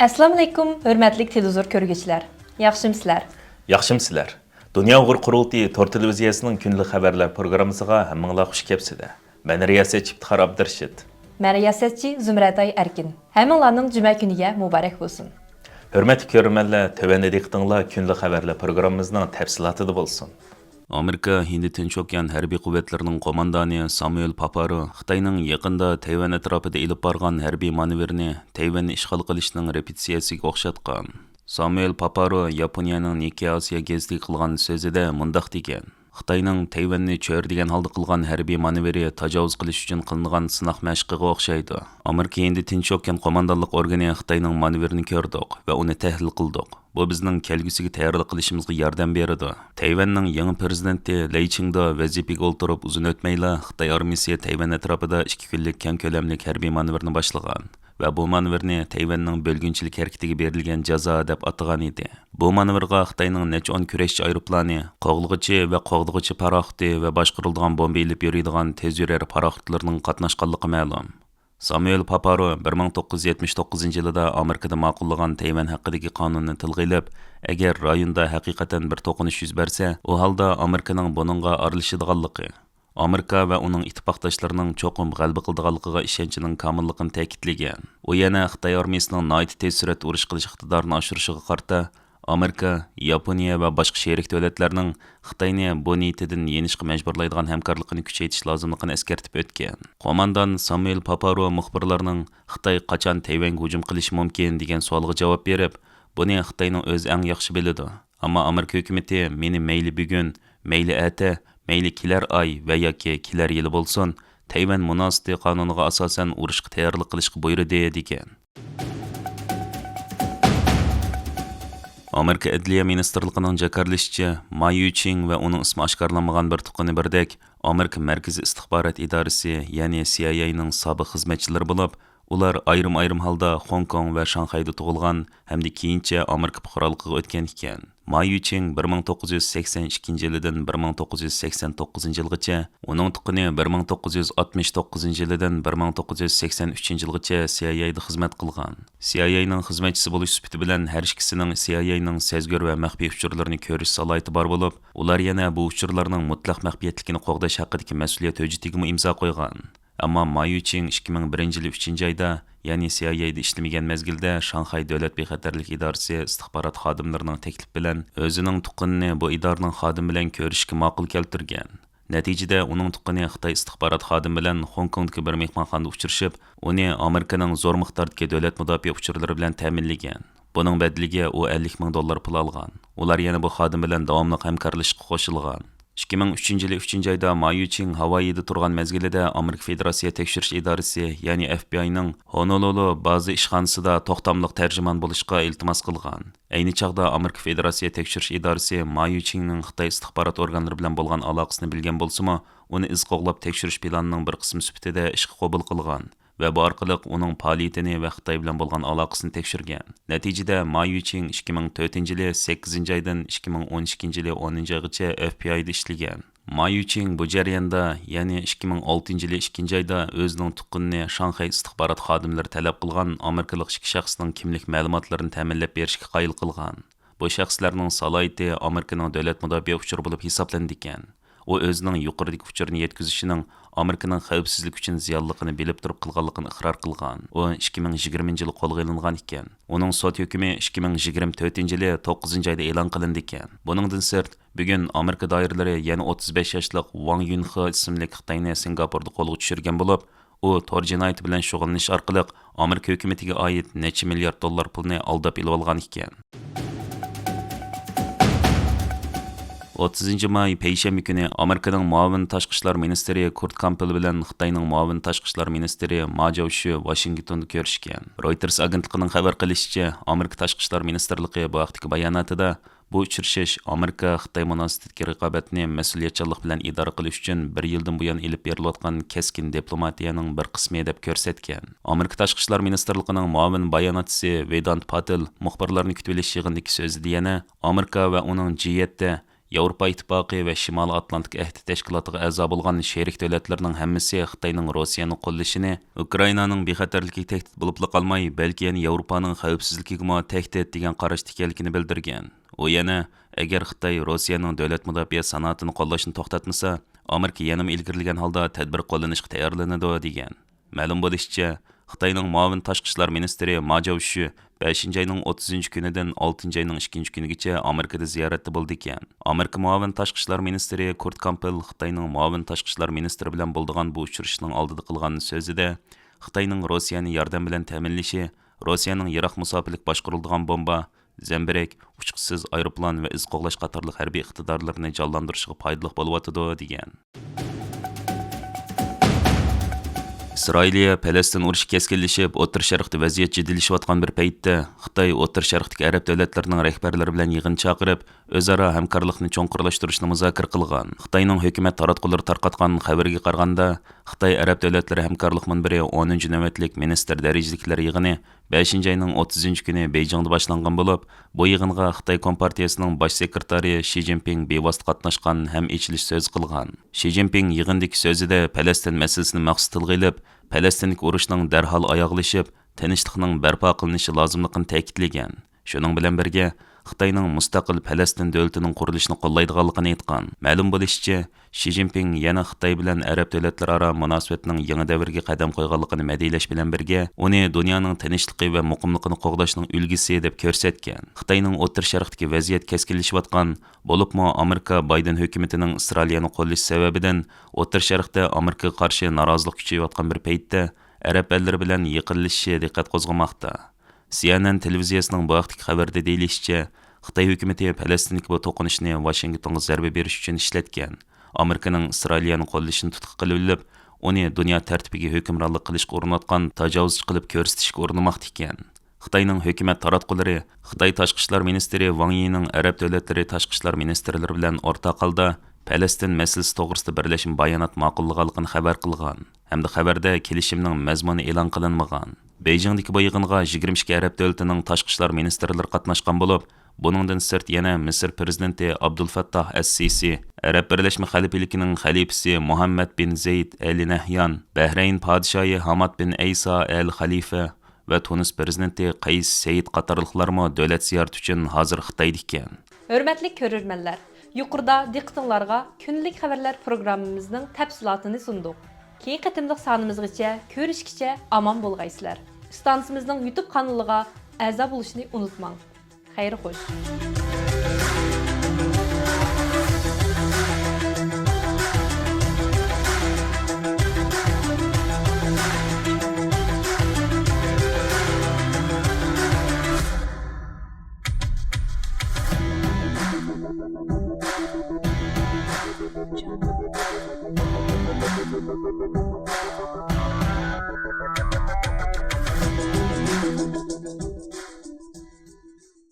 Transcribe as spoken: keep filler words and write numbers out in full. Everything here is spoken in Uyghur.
ئەسسالامۇئەلەيكۇم، ھۆرمەتلىك تېلېۋىزور كۆرگۈچىلەر. ياخشىمۇسىلەر؟ ياخشىمۇسىلەر؟ دۇنيا ئۇيغۇر قۇرۇلتىيى تور تېلېۋىزىيەسىنىڭ كۈندىلىك خەۋەرلەر پروگراممىسىغا ھەممىڭلار خۇش كەپسىلەر. مەن رىياسەتچى ئىپتىخار ئابدۇرېشىت. مەن رىياسەتچى زۇمرەتئاي ئەركىن. ھەممىڭلارنىڭ جۈمە كۈنىگە مۇبارەك بولسۇن. ھۆرمەتلىك كۆرۈرمەنلەر، تۆۋەندە دىققىتىڭلار كۈندىلىك خەۋەرلەر پروگراممىمىزنىڭ تەپسىلاتىدا بولسۇن. ئامېرىكا ھىندى تىنچ ئوكيان ھەربىي قۇۋۋەتلىرىنىڭ قوماندانى سامۇئېل پاپارو خىتاينىڭ يېقىندا تەيۋەن ئەتراپىدا ئېلىپ بارغان ھەربىي مانېۋىرىنى تەيۋەننى ئىشغال قىلىشنىڭ رېپېتىتسىيەسىگە ئوخشاتقان. سامۇئېل پاپارو ياپونىيەنىڭ نىككېي ئاسىيا گېزىتىگە قىلغان سۆزىدە مۇنداق دېگەن: خىتاينىڭ تەيۋەننى چۆرىدىگەن ھالدا قىلغان ھەربىي مانېۋىرى تاجاۋۇز قىلىش ئۈچۈن قىلىنغان سىناق مەشقىگە ئوخشايدۇ. ئامېرىكا ھىندى تىنچ ئوكيان قوماندانلىق ئورگىنى خىتاينىڭ مانېۋىرىنى كۆردۇق ۋە ئۇنى تەھلىل قىلدۇق. بۇ بىزنىڭ كەلگۈسىگە تەييارلىق قىلىشىمىزغا ياردەم بېرىدۇ. تەيۋەننىڭ يېڭى پىرېزىدېنتى لېي چىڭدې ۋەزىپىگە ئولتۇرۇپ ئۇزۇن ئۆتمەيلا خىتاي ئارمىيىسى تەيۋەن ئەتراپىدا ئىككى كۈنلۈك كەڭ كۆلەملىك ھەربىي مانېۋىرنى باشلىغان ۋە بۇ مانېۋىرنى تەيۋەننىڭ بۆلگۈنچىلىك ھەرىكىتىگە بېرىلگەن جازا دەپ ئاتىغان ئىدى. بۇ مانېۋىرغا خىتاينىڭ نەچچە ئون كۈرەشچى ئايروپىلانى، قوغلىغۇچى ۋە قوغدىغۇچى پاراخوتى ۋە باشقۇرۇلىدىغان بومبا ئېلىپ يۈرىدىغان تېز يۈرەر پاراخوتلىرىنىڭ قاتناشقانلىقى مەلۇم. سامۇئېل پاپارو بىر مىڭ توققۇز يۈز يەتمىش توققۇزىنچى يىلىدا ئامېرىكىدا ماقۇللىغان تەيۋەن ھەققىدىكى قانۇننى تىلغا ئېلىپ، ئەگەر رايوندا ھەقىقەتەن بىر توقۇنۇش يۈز بەرسە، ئۇ ھالدا ئامېرىكىنىڭ بۇنىڭغا ئارىلىشىدىغانلىقى، ئامېرىكا ۋە ئۇنىڭ ئىتتىپاقداشلىرىنىڭ چوقۇم غەلىبە قىلىدىغانلىقىغا ئىشەنچىنىڭ كامىللىقىنى تەكىتلىگەن. ئۇ يەنە خىتاي ئارمىيىسىنىڭ ناھايىتى تېز سۈرئەتتە ئۇرۇش قىلىش ئىقتىدارىنى ئاشۇرۇشىغا قارىتا، ئامېرىكا، ياپونىيە ۋە باشقا شېرىك دۆلەتلەرنىڭ خىتاينى بۇ نىيىتىدىن يېنىشقا مەجبۇرلايدىغان ھەمكارلىقىنى كۈچەيتىش لازىملىقىنى ئەسكەرتىپ ئۆتكەن. قوماندان سامۇئېل پاپارو مۇخبىرلارنىڭ «خىتاي قاچان تەيۋەنگە ھۇجۇم قىلىشى مۇمكىن؟» دېگەن سوئالغا جاۋاب بېرىپ، بۇنى خىتاينىڭ ئۆزى ئەڭ ياخشى بىلىدۇ. ئەمما ئامېرىكا ھۆكۈمىتى مېنى مەيلى بۈگۈن، مەيلى ئەتە، مەيلى كېلەر ئاي ۋە ياكى كېلەر يىلى بولسۇن، تەيۋەن مۇناسىۋىتى قانۇنىغا ئاساسەن ئۇرۇشقا تەييارلىق قىلىشقا بۇيرۇدى، دېگەن. ئامېرىكا ئەدلىيە مىنىستىرلىقىنىڭ جاكارلىشىچە، ما يۈچىڭ ۋە ئۇنىڭ ئىسمى ئاشكارىلانمىغان بىر تۇغقىنى بىردەك ئامېرىكا مەركىزىي ئىستىخبارات ئىدارىسى، يەنى سى ئاي ئەينىڭ سابىق خىزمەتچىلىرى بولۇپ، ئۇلار ئايرىم-ئايرىم ھالدا خوڭكوڭ ۋە شاڭخەيدە تۇغۇلغان ھەمدە كېيىنچە ئامېرىكا پۇقرالىقىغا ئۆتكەن ئىكەن. ما يۈچىڭ بىر مىڭ توققۇز يۈز سەكسەن ئىككىنچى يىلىدىن بىر مىڭ توققۇز يۈز سەكسەن توققۇزىنچى يىلغىچە، ئۇنىڭ تۇغقىنى بىر مىڭ توققۇز يۈز ئاتمىش توققۇزىنچى يىلىدىن بىر مىڭ توققۇز يۈز سەكسەن ئۈچىنچى يىلغىچە سى ئاي ئەيدە خىزمەت قىلغان. سى ئاي ئەينىڭ خىزمەتچىسى بولۇش سۈپىتى بىلەن ھەر ئىككىسىنىڭ سى ئاي ئەينىڭ سەزگۈر ۋە مەخپىي ئۇچۇرلىرىنى كۆرۈش سالاھىيىتى بار بولۇپ، ئۇلار يەنە بۇ ئۇچۇرلارنىڭ مۇتلەق مەخپىيەتلىكىنى قوغداش ھەققىدىكى مەسئۇلىيەت ھۆججىتىگىمۇ ئىمزا قويغان. ئەمما ما يۈچىڭ ئىككى مىڭ بىرىنچى يىلى ئۈچىنچى ئايدا، يەنى سى ئاي ئەيدە ئىشلىمىگەن مەزگىلدە شاڭخەي دۆلەت بىخەتەرلىك ئىدارىسى ئىستىخبارات خادىملىرىنىڭ تەكلىپى بىلەن ئۆزىنىڭ تۇغقىنىنى بۇ ئىدارىنىڭ خادىمى بىلەن كۆرۈشۈشكە ماقۇل كەلتۈرگەن. نەتىجىدە ئۇنىڭ تۇغقىنى خىتاي ئىستىخبارات خادىمى بىلەن خوڭكوڭدىكى بىر مېھمانخانىدا ئۇچرىشىپ، ئۇنى ئامېرىكىنىڭ زور مىقداردىكى دۆلەت مۇداپىئە ئۇچۇرلىرى بىلەن تەمىنلىگەن. بۇنىڭ بەدىلىگە ئۇ ئەللىك مىڭ دوللار پۇل ئالغان. ئۇلار يەنە بۇ خادىم بىلەن داۋاملىق ھەمكارلىشىشقا قوشۇلغان. ئىككى مىڭ ئۈچىنچى يىلى ئۈچىنچى ئايدا ما يۈچىڭ ھاۋايىدا تۇرغان مەزگىلىدە ئامېرىكا فېدېراتسىيە تەكشۈرۈش ئىدارىسى، يەنى ئەف بى ئاينىڭ ھونولۇلۇ بازا ئىشخانىسىدا توختاملىق تەرجىمان بولۇشقا ئىلتىماس قىلغان. ئەينى چاغدا ئامېرىكا فېدېراتسىيە تەكشۈرۈش ئىدارىسى ما يۈچىڭنىڭ خىتاي ئىستىخبارات ئورگانلىرى بىلەن بولغان ئالاقىسىنى بىلگەن بولسىمۇ، ئۇنى ئىز قوغلاپ تەكشۈرۈش پىلانىنىڭ بىر قىسمى سۈپىتىدە ئىشقا قوبۇل قىلغان ۋە بۇ ئارقىلىق ئۇنىڭ پائالىيىتىنى ۋە خىتاي بىلەن بولغان ئالاقىسىنى تەكشۈرگەن. نەتىجىدە، ما يۈچىڭ ئىككى مىڭ تۆتىنچى يىلى سەككىزىنچى ئايدىن ئىككى مىڭ ئون ئىككىنچى يىلى ئونىنچى ئايغىچە ئەف بى ئايدا ئىشلىگەن. ما يۈچىڭ بۇ جەرياندا، يەنى ئىككى مىڭ ئالتىنچى يىلى ئىككىنچى ئايدا ئۆزىنىڭ تۇغقىنىنى شاڭخەي ئىستىخبارات خادىملىرى تەلەپ قىلغان ئامېرىكىلىق ئىككى شەخسنىڭ كىملىك مەلۇماتلىرىنى تەمىنلەپ بېرىشكە قايىل قىلغان. بۇ شەخسلەرنىڭ سالاھىيىتى ئامېرىكىنىڭ دۆلەت مۇداپىئە ئۇچۇرى بولۇپ ھېسابلىنىدىكەن. ئۇ ئۆزىنىڭ يۇقىرىدىكى ئۇچۇرنى يەتكۈزۈشىنىڭ ئامېرىكىنىڭ خەۋپسىزلىك ئۈچۈن زىيانلىقىنى بىلىپ تۇرۇپ قىلغانلىقىنى ئىقرار قىلغان. ئۇ ئىككى مىڭ يىگىرمىنچى يىلى قولغا ئېلىنغان ئىكەن. ئۇنىڭ سوت ھۆكمى ئىككى مىڭ يىگىرمە تۆتىنچى يىلى توققۇزىنچى ئايدا ئېلان قىلىنىدىكەن. بۇنىڭدىن سىرت، بۈگۈن ئامېرىكا دائىرىلىرى يەنە ئوتتۇز بەش ياشلىق ۋاڭ يۈنخې ئىسىملىك خىتاينى سىنگاپوردا قولغا چۈشۈرگەن بولۇپ، ئۇ تور جىنايىتى بىلەن شۇغۇللىنىش ئارقىلىق ئامېرىكا ھۆكۈمىتىگە ئائىت نەچچە مىليارد دوللار پۇلنى ئالداپ ئېلىۋالغان ئىكەن. ئوتتۇزىنچى ماي پەيشەنبە كۈنى ئامېرىكىنىڭ مۇئاۋىن تاشقى ئىشلار مىنىستىرى كۇرت كامپېل بىلەن خىتاينىڭ مۇئاۋىن تاشقى ئىشلار مىنىستىرى ما جاۋشۈ ۋاشىنگتوندا كۆرۈشكەن. رويتېرس ئاگېنتلىقىنىڭ خەۋەر قىلىشىچە، ئامېرىكا تاشقى ئىشلار مىنىستىرلىقى بۇ ھەقتىكى باياناتىدا، بۇ ئۇچرىشىش ئامېرىكا-خىتاي مۇناسىۋىتىدىكى رىقابەتنى مەسئۇلىيەتچانلىق بىلەن ئىدارە قىلىش ئۈچۈن بىر يىلدىن بۇيان ئېلىپ بېرىلىۋاتقان كەسكىن دىپلوماتىيەنىڭ بىر قىسمى دەپ كۆرسەتكەن. ئامېرىكا تاشقى ئىشلار مىنىستىرلىقىنىڭ مۇئاۋىن باياناتچىسى ۋېدانت پاتېل مۇخبىرلارنى كۈتۈۋېلىش يىغىنىدىكى سۆزىدە يەنە ئامېرىكا ۋە ئۇنىڭ جى يەتتە، ياۋروپا ئىتتىپاقى ۋە شىمالىي ئاتلانتىك ئەھدى تەشكىلاتىغا ئەزا بولغان شېرىك دۆلەتلەرنىڭ ھەممىسى خىتاينىڭ روسىيەنى قوللىشىنى ئۇكرائىنانىڭ بىخەتەرلىكىگە تەھدىت بولۇپلا قالماي، بەلكى يەنە ياۋروپانىڭ خەۋپسىزلىكىگىمۇ تەھدىت دېگەن قاراشتا ئىكەنلىكىنى بىلدۈرگەن. ئۇ يەنە، ئەگەر خىتاي روسىيەنىڭ دۆلەت مۇداپىئە سانائىتىنى قوللاشنى توختاتمىسا، ئامېرىكا يەنىمۇ ئىلگىرىلىگەن ھالدا تەدبىر قوللىنىشقا تەييارلىنىدۇ، دېگەن. مەلۇم بولۇشىچە، خىتاينىڭ مۇئاۋىن تاشقى ئىشلار مىنىستىرى ما جاۋشۈ بەشىنچى ئاينىڭ ئوتتۇزىنچى كۈنىدىن ئالتىنچى ئاينىڭ ئىككىنچى كۈنىگىچە ئامېرىكىدا زىيارەتتە بولىدىكەن. ئامېرىكا مۇئاۋىن تاشقى ئىشلار مىنىستىرى كۇرت كامپېل خىتاينىڭ مۇئاۋىن تاشقى ئىشلار مىنىستىرى بىلەن بولىدىغان بۇ ئۇچرىشىشنىڭ ئالدىدا قىلغان سۆزىدە، خىتاينىڭ روسىيەنى ياردەم بىلەن تەمىنلىشى روسىيەنىڭ يىراق مۇساپىلىك باشقۇرۇلىدىغان بومبا، زەمبىرەك، ئۇچقۇچىسىز ئايروپىلان ۋە ئىز قوغلاش قاتارلىق ھەربىي ئىقتىدارلىرىنى جانلاندۇرۇشىغا پايدىلىق بولۇۋاتىدۇ، دېگەن. ئىسرائىلىيە پەلەستىن ئۇرۇشى كەسكىنلىشىپ، ئوتتۇرا شەرقتە ۋەزىيەت جىددىيلىشىۋاتقان بىر پەيتتە، خىتاي ئوتتۇرا شەرقتىكى ئەرەب دۆلەتلىرىنىڭ رەھبەرلىرى بىلەن يىغىن چاقىرىپ، ئۆزئارا ھەمكارلىقنى چوڭقۇرلاشتۇرۇشنى مۇزاكىرە قىلغان. خىتاينىڭ ھۆكۈمەت تاراتقۇلىرى تارقاتقان خەۋەرگە قارىغاندا، خىتاي ئەرەب دۆلەتلىرى ھەمكارلىق مۇنبىرى ئونىنچى نۆۋەتلىك مىنىستىر دەرىجىلىكلەر يىغىنى بەشىنچى ئاينىڭ ئوتتۇزىنچى كۈنى بېيجىڭدا باشلانغان بولۇپ، بۇ يىغىنغا خىتاي كومپارتىيىسىنىڭ باش سېكرېتارى شى جىنپىڭ بىۋاسىتە قاتناشقان ھەم ئېچىلىش سۆزى قىلغان. شى جىنپىڭ يىغىندىكى سۆزىدە پەلەستىن مەسىلىسىنى مەخسۇس تىلغا ئېلىپ، پەلەستىندىكى ئۇرۇشنىڭ دەرھال ئاياغلىشىپ، تىنچلىقنىڭ بەرپا قىلىنىشى لازىملىقىنى تەكىتلىگەن. شۇنىڭ بىلەن بىرگە، خىتاينىڭ مۇستەقىل پەلەستىن دۆلىتىنىڭ قۇرۇلۇشىنى قوللايدىغانلىقىنى ئېيتقان. مەلۇم بولۇشىچە، شى جىنپىڭ يەنە خىتاي بىلەن ئەرەب دۆلەتلىرى ئارا مۇناسىۋەتنىڭ يېڭى دەۋرگە قەدەم قويغانلىقىنى مەدھىيلەش بىلەن بىرگە، ئۇنى دۇنيانىڭ تىنچلىقى ۋە مۇقىملىقىنى قوغداشنىڭ ئۈلگىسى دەپ كۆرسەتكەن. خىتاينىڭ ئوتتۇرا شەرقتىكى ۋەزىيەت كەسكىنلىشىۋاتقان، بولۇپمۇ ئامېرىكا بايدېن ھۆكۈمىتىنىڭ ئىسرائىلىيەنى قوللىشى سەۋەبىدىن ئوتتۇرا شەرقتە ئامېرىكىغا قارشى نارازىلىق كۈچىيىۋاتقان بىر پەيتتە، ئەرەب ئەللىرى بىلەن يېقىنلىشىشى دىققەت قوزغىماقتا. سى ئېن ئېن تېلېۋىزىيەسىنىڭ بۇ ھەقتىكى خەۋىرىدە دېيىلىشىچە، خىتاي ھۆكۈمىتى پەلەستىندىكى بۇ توقۇنۇشنى ۋاشىنگتونغا زەربە بېرىش ئۈچۈن ئىشلەتكەن. ئامېرىكىنىڭ ئىسرائىلىيەنى قوللىشىنى تۇتقا قىلىۋېلىپ، ئۇنى دۇنيا تەرتىپىگە ھۆكۈمرانلىق قىلىشقا ئۇرۇنۇۋاتقان تاجاۋۇزچى قىلىپ كۆرسىتىشكە ئۇرۇنماقتا ئىكەن. خىتاينىڭ ھۆكۈمەت تاراتقۇلىرى خىتاي تاشقى ئىشلار مىنىستىرى ۋاڭ يىنىڭ ئەرەب دۆلەتلىرى تاشقى ئىشلار مىنىستىرلىرى بىلەن ئورتاق ھالدا پەلەستىن مەسىلىسى توغرىسىدا بىرلەشمە بايانات ماقۇللىغانلىقىنى خەۋەر قىلغان ھەمدە خەۋەردە كېلىشىمنىڭ مەزمۇنى ئېلان قىلىنمىغان. بېيجىڭدىكى بۇ يىغىنغا يىگىرمە ئىككى ئەرەب دۆلىتىنىڭ تاشقى ئىشلار مىنىستىرلىرى قاتناشقان بولۇپ، بۇنىڭدىن سىرت يەنە مىسىر پىرېزىدېنتى ئابدۇلفەتتاھ ئەس سىسى، ئەرەب بىرلەشمە خەلىپىلىكىنىڭ خەلىپىسى مۇھەممەد بىن زەيد ئەل نەھيان، بەھرەين پادىشاھى ھاماد بىن ئەيسا ئەل خەلىفە ۋە تۇنىس پىرېزىدېنتى قەيس سەئىد قاتارلىقلارمۇ دۆلەت زىيارىتى ئۈچۈن ھازىر خىتايدا ئىكەن. ھۆرمەتلىك كۆرۈرمەنلەر، يۇقىرىدا دىققىتىڭلارغا كۈندىلىك خەۋەرلەر پروگراممىمىزنىڭ تەپسىلاتىنى سۇندۇق. كېيىنكى قېتىملىق سانىمىزغىچە كۆرۈشكىچە ئامان بولغايسىلەر. ئىستانسىمىزنىڭ يۇتۇب قانىلىغا ئەزا بولۇشنى ئۇنتۇماڭ. خەير خوش.